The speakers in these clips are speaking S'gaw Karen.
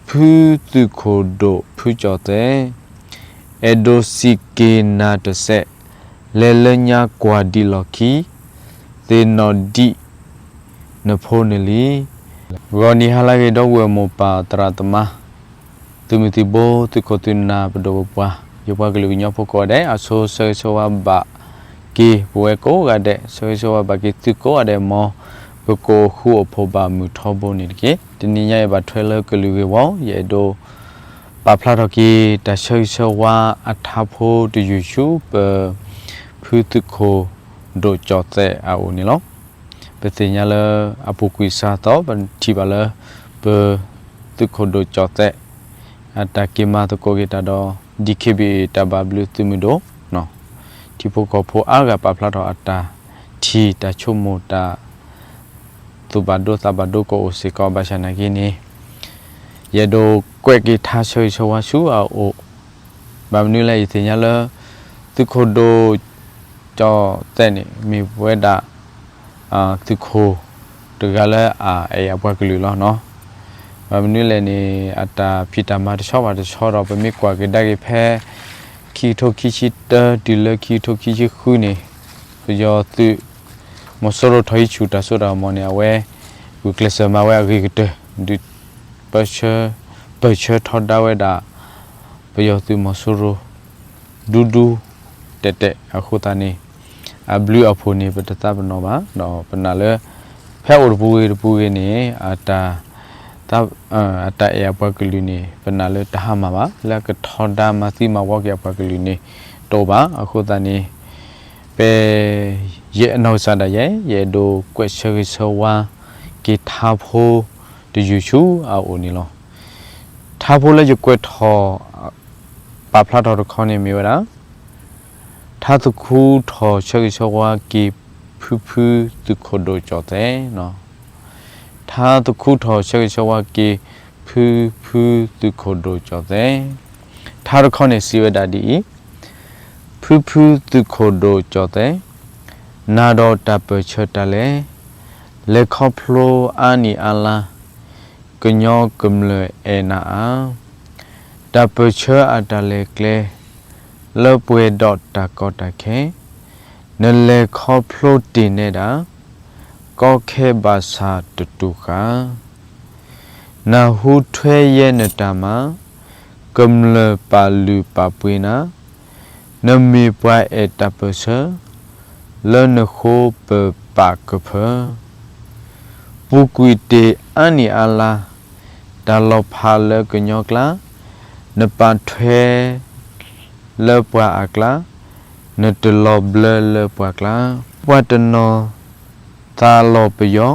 ဖုသုးခိၣ်ဒိၣ်ဖုကၠီၣ်သဲး, အဲၣ်ဒိးစံးက့ၤနၤတစဲး, လဲၤလၢညါကွၢ်ဒံးလီၢ်ခံ, သ့ၣ်နီၣ်ဒံးနဖိနလံၤ. ဂီၤနံၤဟါလၢအဂ့ၤ ဒီပုၢ်ဝဲၢ်မိၢ်ပၢ်သရၣ်သမါ, သုးမုၢ်သံၣ်ဘိ သုးခိၣ်သုးနၢ် ပဒိၣ်ပပှၢ်, ယပှၤကလုာ်ကညီဖိကိးဂၤဒဲး အဆိဆၢဂ့ၤဆၢဝါဘၣ်က့ၤပဝဲကိးဂၤဒဲး, ဆၢဂ့ၤဆၢဝါဘၣ်က့ၤသုကိးဂၤဒဲး မ်ပကအိၣ်ဃူအိၣ်ဖိးဘၣ်မုာ်ထီဘိန့ၣ်တက့ၢ်. တနံၤညါအံၤဘၣ်ထွဲလၢကလုာ်ဂ့ၢ်ဝီ, ယအဲၣ်ဒိးပာ်ဖျါထီၣ်က့ၤ တၢ်ဆၢဂ့ၤဆၢဝါအထါဖိတယုၢ်ဆူ ပဖုသုးခိၣ်ဒိၣ်ကၠီၣ်သဲးအအိၣ်န့ၣ်လီၤ. ပသ့ၣ်ညါလၢအပူၤကွံာ်စှၤသီ ပထံၣ်ဘၣ်လၢ ပသုးခိၣ်ဒိၣ်ကၠီၣ်သဲး အတၢ်က့ၤမၤသကိးက့ၤတၢ်ဒီး DKBA တၢ်ဘၣ်ဘျုးသုးမုၢ်ဒိၣ်, ထံဖိကီၢ်ဖိအါဂၤပာ်ဖျါထီၣ်အတၢ်ထံၣ်တၢ်ဆိကမိၣ် တၢ်သူၣ်ဘၣ်ဒိသးဘၣ်ဒိကအိၣ်စ့ၢ်ကီး ဘၣ်ဆၣ်နာ်က့န့ၣ် ယအဲၣ်ဒိးကွဲးက့ၤထါဆၢဂ့ၤဆၢဝါဆူအအိၣ်, ဘၣ်မနုၤလဲၣ် ယသ့ၣ်ညါလၢ သုးခိၣ်ဒိၣ်ကၠီၣ်သဲးန့ၣ် မ့ၢ်ပဝဲဒၣ် သုးခိၣ်တဂၤလၢအအဲၣ်အပှၤကလုာ်လီၤ. ဘၣ်မနုၤလဲၣ်န့ၣ် အတၢ်ဖံးတၢ်မၤတဆီဘၣ်တဆီဒီး ပမ့ၢ်ကွၢ်ကဒါက့ၤဖဲ ခံကထိခံဆံတၢ တုၤလၢခံကထိခံဆံဃုန့ၣ် ပယီၤသုးမီၤစိရိၤထီၣ်ဟံးဆူၣ်တၢ်စိတၢ်ကမီၤန့ၣ် အဝဲ ဂုာ်ကျဲးစၢးမၤဝဲအဂ့ၤကတၢၢ် ဒုး ပၢဆှၢထီဒါဝဲဒၣ် ပယီၤသုးမီၤစိရိၤ ဒူဒူတဲာ်တဲာ်အဃိသတးန့ၣ် အဘျုးအဖှိၣ်န့ၣ် ပတသးပနီၣ်ဘၣ်. ဒီးပနာ်လၢ ဖဲအအိၣ်တပူၤဂ့ၤတပူၤဂ့ၤန့ၣ် အတၢ်အဲၣ်အပှၤကလုာ်န့ၣ် ပနာ်လၢတဟါမၢ်ဘၣ် လၢအကထီဒါမၤသံမၤဝီက့ၤအပှၤကလုာ်န့ၣ်တအိၣ်ဘၣ်. အဃိသတးန့ၣ် ပ ယဲအနီၢ်ကစၢ်ဒၣ်ယဲ ယအဲၣ်ဒိးကွဲးဆၢဂ့ၤဆၢဝါက့ၤထါဖိတယုၢ်ဆူအအိၣ်န့ၣ်လီၤ. ထါဖိလၢယကွဲးထီၣ် ပာ်ဖျါထီၣ်တခီန့ၣ်မ့ၢ်ဝဲဒၣ် ထါသခူထီၣ်ဆၢဂ့ၤဆၢဝါက့ၤ ဖုဖုသုးခိၣ်ဒိၣ်ကၠီၣ်သဲး, ထါသခူထီၣ်ဆၢဂ့ၤဆၢဝါက့ၤ ဖုဖုသုးခိၣ်ဒိၣ်ကၠီၣ်သဲး. ထါတခီန့ၣ်စံးဝဲဒၣ်ဒ်အံၤ, ဖုဖုသုးခိၣ်ဒိၣ်ကၠီၣ်သဲး, နၤဒီးတၢ်ပၢၢ်ဆၢတၢ်လဲၤ, လဲၤခီဖျိအါနံၣ်အါလါ, ကညီကမျၢၢ်အဲၣ်နၤအါ, တၢ်ပၢၢ်ဆၢအတၢ်လဲၤကျဲ လၢပှဲၤဒီးတၢ်ကီတၢ်ခဲ, နလဲၤခီဖျိတ့ၢ်နဲဒၣ်, ကီခဲဘၣ်ဆၣ်တတူၢ်ဃာ် နၢ်ဟူထွဲယဲနတၢ်မၤ, ကမျၢၢ်ပာ်လုၢ်ပာ်ပှ့ၤနၤ, နမ့ၢ်ပှၤအဲၣ်တၢ်ပၢၢ်ဆၢ, လၢနဃိပပာ်ကဖၢ, ပူၤကွံာ်တ့ၢ်အါနံၣ်အါလါ, တၢ်လီၤဖးလၢကညီကျါ, နပာ်ထွဲ လၢပှၤအကျါ, နတလီၤဘျၢလၢပှၤကျါ, ပှၤတနီၤသးလီၤပယီၤ,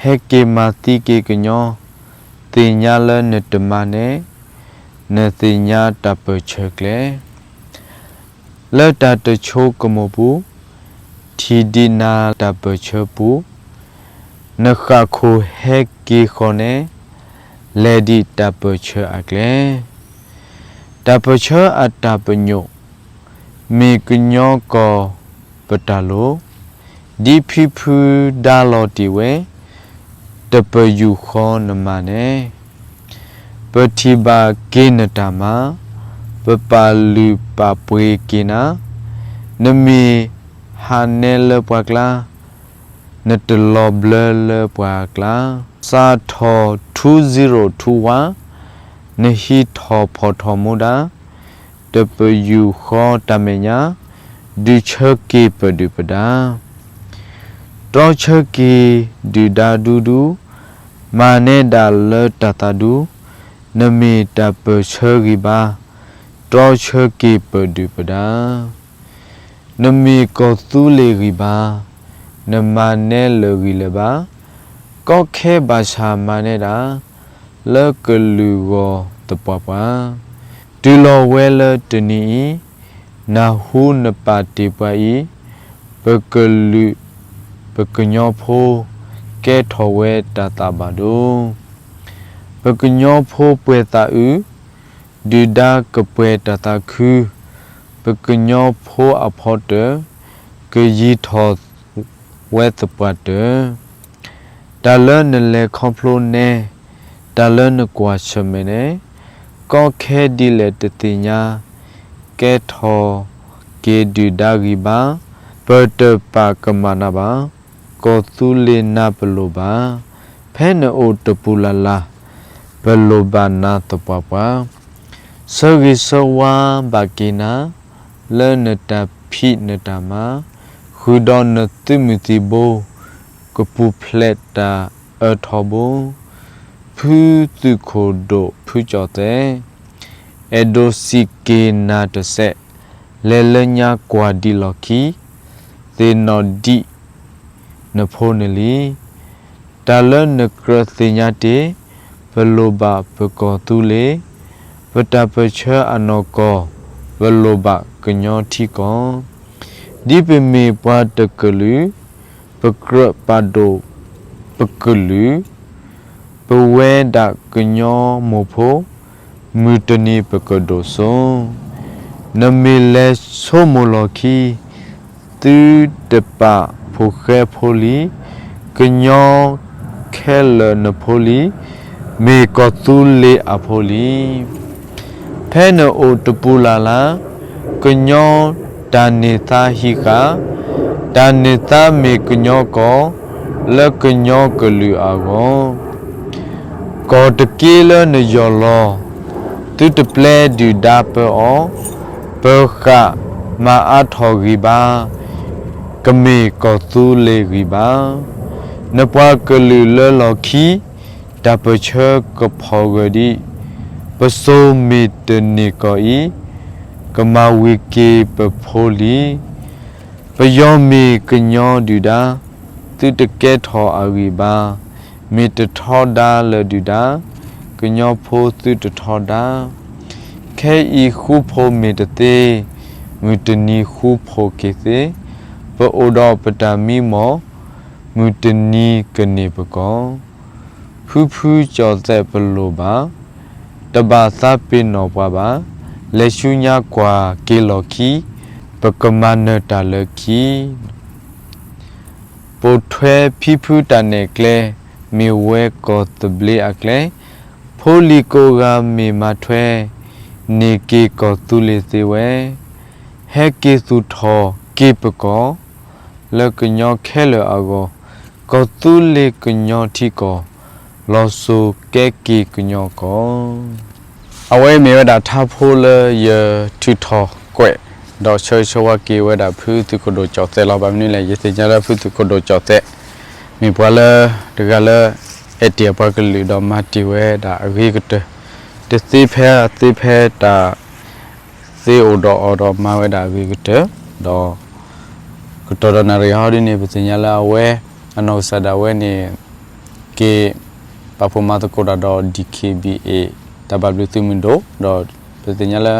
ဟဲက့ၤမၤသံက့ၤကညီ, သ့ၣ်ညါလၢနတမၤနဲ, နသ့ၣ်ညါတၢ်ပၢၢ်ဆၢကျဲ လၢတၢ်တဆိကမိၣ်ပူၤ, ထံၣ်ဒံးနၤတၢ်ပၢၢ်ဆၢပူၤ, နဃၣ်ခိၣ်ဟဲက့ၤဃီၤနဲ, လဲၤဒံးတၢ်ပၢၢ်ဆၢအကျဲ တၢ်ပၢၢ်ဆၢအတၢ်ပညိၣ်, မ့ၢ်ကညီကီၢ်ပတၢ်လိၤ, ဒ်ဖံဖုဒါလီၤတ့ၢ်ဝဲ, တပယူာ်ဃီနမၤနဲ, ပထံၣ်ဘၣ်က့ၤနတၢ်မၤ, ပပာ်လုၢ်ပာ်ပှ့ၤက့ၤနၤ, နမ့ၢ်ဟးနဲလၢပှၤကျါ, နတလီၤဘျၢလၢပှၤကျါ, စးထီၣ် two zero two one, နဟံးထီၣ်ဖီၣ်ထီၣ်မူဒါ, တပယူာ်ဃီတၢ်မဲာ်ညါ, ဒုးဆၢက့ၤပဒုၣ်ပဒါ, တြီဆၢက့ၤဒုၣ်ဒါဒူဒူ, မၤနဲဒၣ်လၢတၢ်သးဒူ, နမ့ၢ်တၢ်ပၢၢ်ဆၢဂံၢ်ဘါ, တြီဆၢက့ၤပဒုၣ်ပဒါ နမ့ၢ်ကီၢ်သူလ့ၤဂံၢ်ဘါ, နမၤနဲလၢာ်ဂံၢ်လၢာ်ဘါ, ကီခဲဘၣ်ဆၣ်မၤနဲဒၣ်, လၢကလုာ်ဂီၢ်သပှၢ်ပှၢ်, တုၤလီၤဝဲလၢတနံၤအံၤ, နၢ်ဟူနပာ်တ့ၢ်ပှၤအံၤ, ပကလုာ်, ပကညီဖိ, ကဲထီၣ်ဝဲတၢ်သးဘၣ်ဒိ ပကညီဖိပှဲၤသးအုး, ဒုၣ်ဒါကပှဲၤတၢ်သးခု, ပကညီဖိအဖီတၢၢ်, ကယံၤထီၣ်ဝဲသပှၢ်တၢၢ်, တၢ်လၢနလဲၤခီဖျိနဲ, တၢ်လၢနကွၢ်ဆၢၣ်မဲာ်န့ၣ် ကီခဲဒ်လဲၣ်တသ့ၣ်ညါ, ကဲထီၣ်က့ၤဒုၣ်ဒါဂံၢ်ဘါ, ပတပာ်ကမၣ်နၤဘၣ်. ကီၢ်သူလ့ၤနၤပလိၣ်ဘၣ်, ဖဲနအိၣ်တပူၤလၢ်လၢ်, ပလိၣ်ဘၣ်နၤသပှၢ်ပှၢ်. ဆၢဂ့ၤဆၢဝါဘၣ်က့ၤနၤ, လၢနတၢ်ဖံးနတၢ်မၤ, ဃုာ်ဒီးနသုးမုၢ်သံၣ်ဘိ, ကပူၤဖျဲးတၢ်အၢထီဘိ, ဖုသုးခိၣ်ဒိၣ်ဖုကၠီၣ်သဲး, အဲၣ်ဒိးစံးက့ၤနၤတစဲး, လဲၤလၢညါကွၢ်ဒံးလီၢ်ခံ, သ့ၣ်နီၣ်ဒံးနဖိနလံၤ. တၢ်လၢနကြၢးသ့ၣ်ညါတ့ၢ်, ပလိၣ်ဘၣ်ပကီၢ်သူလ့ၤ, ပတၢ်ပၢၢ်ဆၢအနီၢ်ကီၢ်, ပလိၣ်ဘၣ်ကညီထံကီၢ်. ဒ်ပမ့ၢ်ပှၤတကလုာ်, ပကြၢးပာ်ဒိၣ်ပကလုာ်, ပဝဲဒၣ်ကညီမိၢ်ဖိ, မုၢ်တနံၤပကဒိၣ်စိ. နမ့ၢ်လဲၤဆိကမိၣ်လီၢ်ခံ, သုတပာ်ဖိဃဲဖိလံ, ကညီခဲလၢာ်နဖိလံ, မ့ၢ်ကီၢ်သူလ့ၤအဖိလံ. ဖဲနအိၣ်တပူၤလၢ်လၢ်, ကညီတၢ်န့ၢ်သါဟံးဃာ်, တၢ်န့ၢ်သါမ့ၢ်ကညီကီၢ်, လၢကညီကလုာ်အဂီၢ် ကီၢ်တက့လၢနယီၢ်လီၤ, သုတပျဲဒုၣ်ဒါပၢအီၤ, ပဃၣ်မၤအါထီၣ်ဂံၢ်ဘါ, ကမ့ၢ်ကီၢ်သူလ့ၤဂံၢ်ဘါ. နပှၤကလုာ်လၢလီၢ်ခံ, တၢ်ပၢၢ်ဆၢကဖီၣ်ဂၢၢ်ဒံး, ပစိၤမ့ၢ်တန့ၢ်ကီၢ်အံၤ, ကမၤဝံၤက့ၤပဖိလံ. ပယီၤမ့ၢ်ကညီဒုၣ်ဒါ, သုတကဲထီၣ်အဂံၢ်ဘါ, မ့ၢ်တထီဒါလၢဒုၣ်ဒါ, ကညီဖိသုတထီဒါ. ခဲအံၤဃူဖိးမ့ၢ်တသ့, မုၢ်တနံၤဃူဖိးက့ၤသ့, ပအိၣ်ဒီးပတၢ်မံမီၢ်, မုၢ်တနံၤကန့ၢ်ပကီၢ်. ဖုဖုကၠီၣ်သဲးပလိၣ်ဘၣ်, တဘၣ်သးပ့ၤနီၣ်ပှၤဘၣ်, လဲၤဆူညါကွၢ်က့ၤလီၢ်ခံ, ပကမၤနၢၤတၢ်လၢခံ ပိာ်ထွဲဖံဖုတၢ်နဲၣ်ကျဲ, မ့ၢ်ဝဲကီၢ်သဘျ့အကျဲ, ဖိလံၤကိးဂၤမ့ၢ်မၤထွဲ, န့ၢ်က့ၤကီၢ်သူလ့ၤသ့ဝဲ, ဟဲက့ၤသူၣ်ထီၣ်က့ၤပကီၢ်, လၢကညီခဲလၢာ်အဂီၢ်, ကီၢ်သူလ့ၤကညီထံကီၢ်, လီၤစိၤကဲက့ၤကညီကီၢ်. အဝဲမ့ၢ်ဝဲဒၣ်ထါဖိလၢယထုးထီၣ်ကွဲး, ဒီးဆၢဂ့ၤဆၢဝါက့ၤဝဲဒၣ်ဖုသုးခိၣ်ဒိၣ်ကၠီၣ်သဲးလီၤ. ဘၣ်မနုၤလဲၣ်, ယသ့ၣ်ညါလၢဖုသုးခိၣ်ဒိၣ်ကၠီၣ်သဲး, မ့ၢ်ပှၤလၢတဂၤလၢ အဲၣ်တ့ၢ်အပှၤကလုာ်ဒီးမၤတ့ၢ်ဝဲဒၣ်အဂ့ၤကတၢၢ်, တသ့ဖဲအသ့ဖဲတၢ် သ့အိၣ်ဒီးအီၤဒီးမၤဝဲဒၣ်အဂ့ၤကတၢၢ်, ဒီး ကတီၢ်ဒီးနၣ်ရံၣ်ဟီဒ်န့ၣ် ပသ့ၣ်ညါလၢအဝဲ အနီၢ်ကစၢ်ဒၣ်ဝဲန့ၣ် က့ၤ ပာ်ဖှိၣ်မၤသကိးတၢ်ဒီး DKBA တၢ်ဘၣ်ဘျုးသုးမုၢ်ဒိၣ်, ဒီးပသ့ၣ်ညါလၢ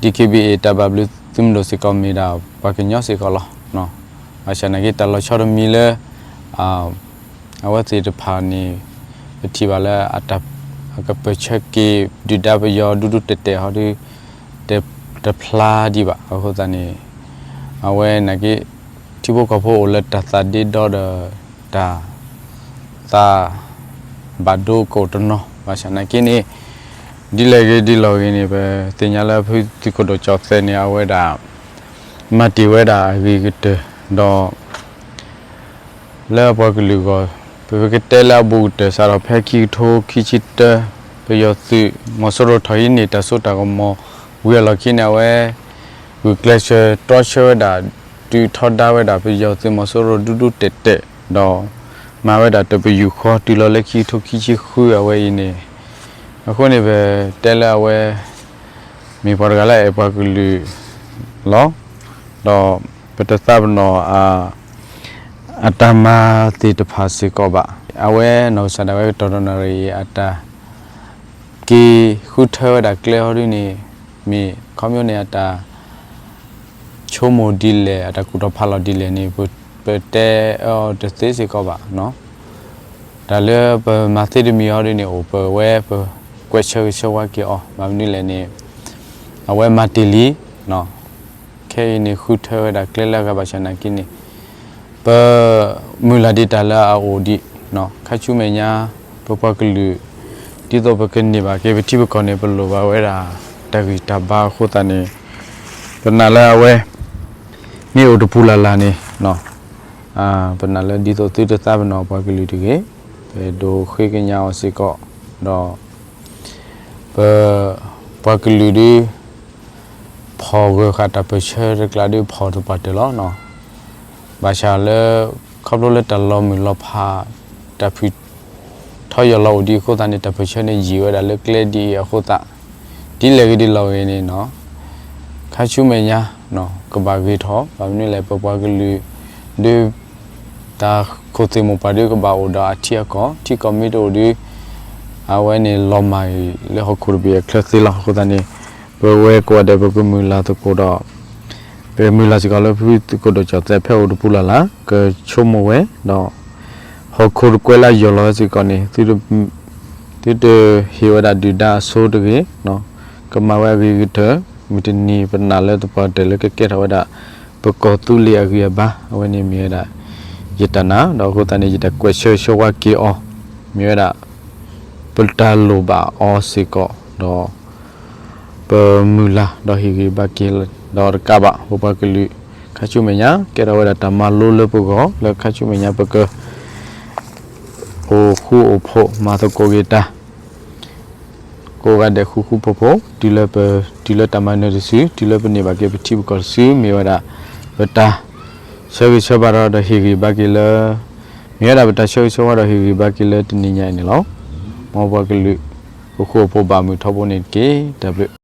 DKBA တၢ်ဘၣ်ဘျုးသုးမုၢ်ဒိၣ်စ့ၢ်ကီးမ့ၢ်ဒၣ်ပှၤကညီစ့ၢ်ကီးလီၤ. ဘၣ်ဆၣ်နာ်က့ တၢ်လီၤဆီတမံၤလၢ အဝဲသ့ၣ်တဖၣ်န့ၣ် ပထံၣ်ဘၣ်လၢ အကပၢၢ်ဆၢက့ၤဒုၣ်ဒါပယီၤဒူဒူတဲာ်တဲာ်ဟီဒု တဖျါဒံးဘၣ်. အဃိသတးန့ၣ် အဝဲနာ်က့ ထံဖိကီၢ်ဖိအိၣ်လၢတၢ်သးဒ့ဒီဒီး တၢ်သးဘၣ်ဒိကအိၣ်တနီၤ. ဘၣ်ဆၣ်နာ်က့န့ၣ် ဒ်လဲၣ်ဂ့ၤဒ်လဲၣ်ဂ့ၤန့ၣ် ပသ့ၣ်ညါလၢဖုသုးခိၣ်ဒိၣ်ကၠီၣ်သဲးန့ၣ် အဝဲဒၣ် မၤတ့ၢ်ဝဲဒၣ်အဂ့ၤကတၢၢ် ဒီး လၢအပှၤကလုာ်အဂီၢ် ပကတဲလၢအဘူးကတၢၢ်စးထီၣ်ဖဲ ခံကထိခံဆံတၢ ပယီၤသုးမီၤစိရိၤထီၣ်ဟံးန့ၢ်တၢ်စိတၢ်ကမီၤဝံၤအလီၢ်ခံန့ၣ် အဝဲ ဂုာ်ကျဲးစၢးတြီဆၢဝဲဒၣ် ဒုးထီဒါဝဲဒၣ်ပယီၤသုးမီၤစိရိၤဒူဒူတဲာ်တဲာ်ဒီး မၤဝဲဒၣ်တပယူာ်ဃီတုၤလီၤလၢခံကထိခံဆံဃုအဝဲအံၤန့ၣ် အဃိန့ၣ်ပတဲလၢအဝဲ မ့ၢ်ပှၤတဂၤလၢအအဲၣ်ပှၤကလုာ်လီၤ. ဒီးပတသးပ့ၤနီၣ် အတၢ်မၤသ့ၣ်တဖၣ်စ့ၢ်ကီးဘၣ်. အဝဲနီၢ်ကစၢ်ဒၣ်ဝဲကတီၢ်ဒီးနၣ်ရံၣ်အံၤ အတၢ်က့ၤဃုထၢဝဲဒၣ်ကျဲဟီဒ်န့ၣ် မ့ၢ်ခီဖျိန့ၣ် အတၢ်ဆိကမိၣ်ဒ်လဲၣ် အတၢ်ကူၣ်ထီၣ်ဖးလီၤဒ်လဲၣ်န့ၣ် ပတဲအီၤတသ့စ့ၢ်ကီးဘၣ်. တၢ်လၢပမၤသ့တမံၤဟီဒ်န့ၣ် အိၣ်ပဝဲပကွဲးဆၢဂ့ၤဆၢဝါက့ၤအီၤ ဘၣ်မနုၤလဲၣ်န့ၣ် အဝဲမၤတ့ၢ်လံ. ခဲအံၤန့ၣ် ဃုထၢဝဲဒၣ်ကျဲလၢအဂၤဘၣ်ဆၣ်နာ်က့န့ၣ် ပမုၢ်လၢ်ဒံးတၢ်လၢအအိၣ်ဒံး ခါဆူမဲာ်ညါ ပပှၤကလုာ် ဒ်သိးပကန့ၢ်ဘၣ်က့ၤပထံပကီၢ်န့ၣ် ပလိၣ်ဘၣ်ဝဲဒၣ်တၢ်ဂံၢ်တၢ်ဘါအဃိသတးန့ၣ်, ပနာ်လၢအဝဲ မ့ၢ်အိၣ်တပူၤလၢ်လၢ်န့ၣ်, ပနာ်လၢဒ်သိးသုတသးပ့ၤနီၣ်ပှၤကလုာ်တဂ့ၤ, ပဒိးဃ့ကညးအီၤစ့ၢ်ကီး, ဒီး ပ ပှၤကလုာ်ဒုး ဖီၣ်ဂၢၢ်ဃာ်တၢ်ပၢၢ်ဆၢတကျါဒုး ဖီၣ်တပှၢ်တၢၢ်လီၤ. ဘၣ်ဆၣ်လၢ ခီဖျိလၢတၢ်လီၤမုၢ်လီၤဖး တၢ်ဖုၣ်ထီၣ်ယီၢ်လီၤအိၣ်ဒံးအဃိသတးန့ၣ် တၢ်ပၢၢ်ဆၢန့ၣ်ယံာ်ဝဲဒၣ်လၢကျဲဒ်အံၤအဃိသတး, ဒ်လဲၣ်ဂ့ၤဒ်လဲၣ်ဂ့ၤန့ၣ် ခါဆူမဲာ်ညါ ကဘၣ်ဂ့ၤထီၣ်, ဘၣ်မနုၤလဲၣ် ပပှၤကလုာ်ဒုး တၢ်ခိၣ်သ့ၣ်မိၢ်ပှၢ်ဒုးကဘၣ်အိၣ်ဒီးအထံအကီၢ်, ထံကီၢ်မ့ၢ်တအိၣ်ဒုး အဝဲန့ၣ်လီၤမၢ်အံၤလၢဟီၣ်ခိၣ်တဘ့ၣ်အချၢသ့လီၤ. အဃိသတးန့ၣ် ပဝဲကိးဂၤဒဲးပကမုၢ်လၢ်သကိးဒီး ပမုၢ်လၢ်စ့ၢ်ကီးလၢဖုသုးခိၣ်ဒိၣ်ကၠီၣ်သဲးဖဲအိၣ်တပူၤလၢ်လၢ် ကဆိကမိၣ်ဝဲဒီး ဟီၣ်ခိၣ်တကွဲးလၢယီၢ်လီၤဝဲစ့ၢ်ကီးန့ၣ် သုတဟ့ၣ်ဝဲဒၣ်ဒုၣ်ဒါအစိတဂ့ၤ, ကမၤဝဲအဂ့ၤကတၢၢ်, မုၢ်တနံၤပနာ်လၢတပှၢ်တၢၢ်လၢကကဲထီၣ်ဝဲဒၣ် ပကီၢ်သူလ့ၤအဂံၢ်အဘါ အဝဲန့ၣ်မ့ၢ်ဝဲဒၣ် ယတၢ်နာ်, ဒီးအဃိသတးန့ၣ် ယတၢ်ကွဲးဆၢဂ့ၤဆၢဝါက့ၤအီၤ မ့ၢ်ဝဲဒၣ် ပတၢ်လိၣ်ဘၣ်အီၤစ့ၢ်ကီး, ဒီး ပမုၢ်လၢ်ဒီးဟ့ၣ်ဂံၢ်ဘါက့ၤ ဒီးတကးဘၣ် ပပှၤကလုာ် ခါဆူမဲာ်ညါ ကဲထီၣ်ဝဲဒၣ်တၢ်မၤလိလၢပဂီၢ် လၢခါဆူမဲာ်ညါပက အိၣ်ဃူအိၣ်ဖိးမၤသကိးက့ၤတၢ် ကိးဂၤဒဲးဃူဃူဖိးဖိး တုၤလၢပ တုၤလၢတၢ်မၤနၢၤတစု တုၤလၢပန့ၢ်ဘၣ်က့ၤပထံပကီၢ်တစု မ့ၢ်ဝဲဒၣ် ပတၢ် ဆၢဂ့ၤဆၢဝါဒီးဟ့ၣ်ဂံၢ်ဘါက့ၤလၢ မ့ၢ်ဝဲဒၣ်ပတၢ်ဆၢဂ့ၤဆၢဝါဒီးဟ့ၣ်ဂံၢ်ဘါက့ၤလၢတနံၤညါအံၤန့ၣ်လီၤ. မ်ပပှၤကလုာ် အိၣ်ဃူအိၣ်ဖိးဘၣ်မုာ်ထီဘိန့ၣ်တက့ၢ်. တၢ်ဘျုး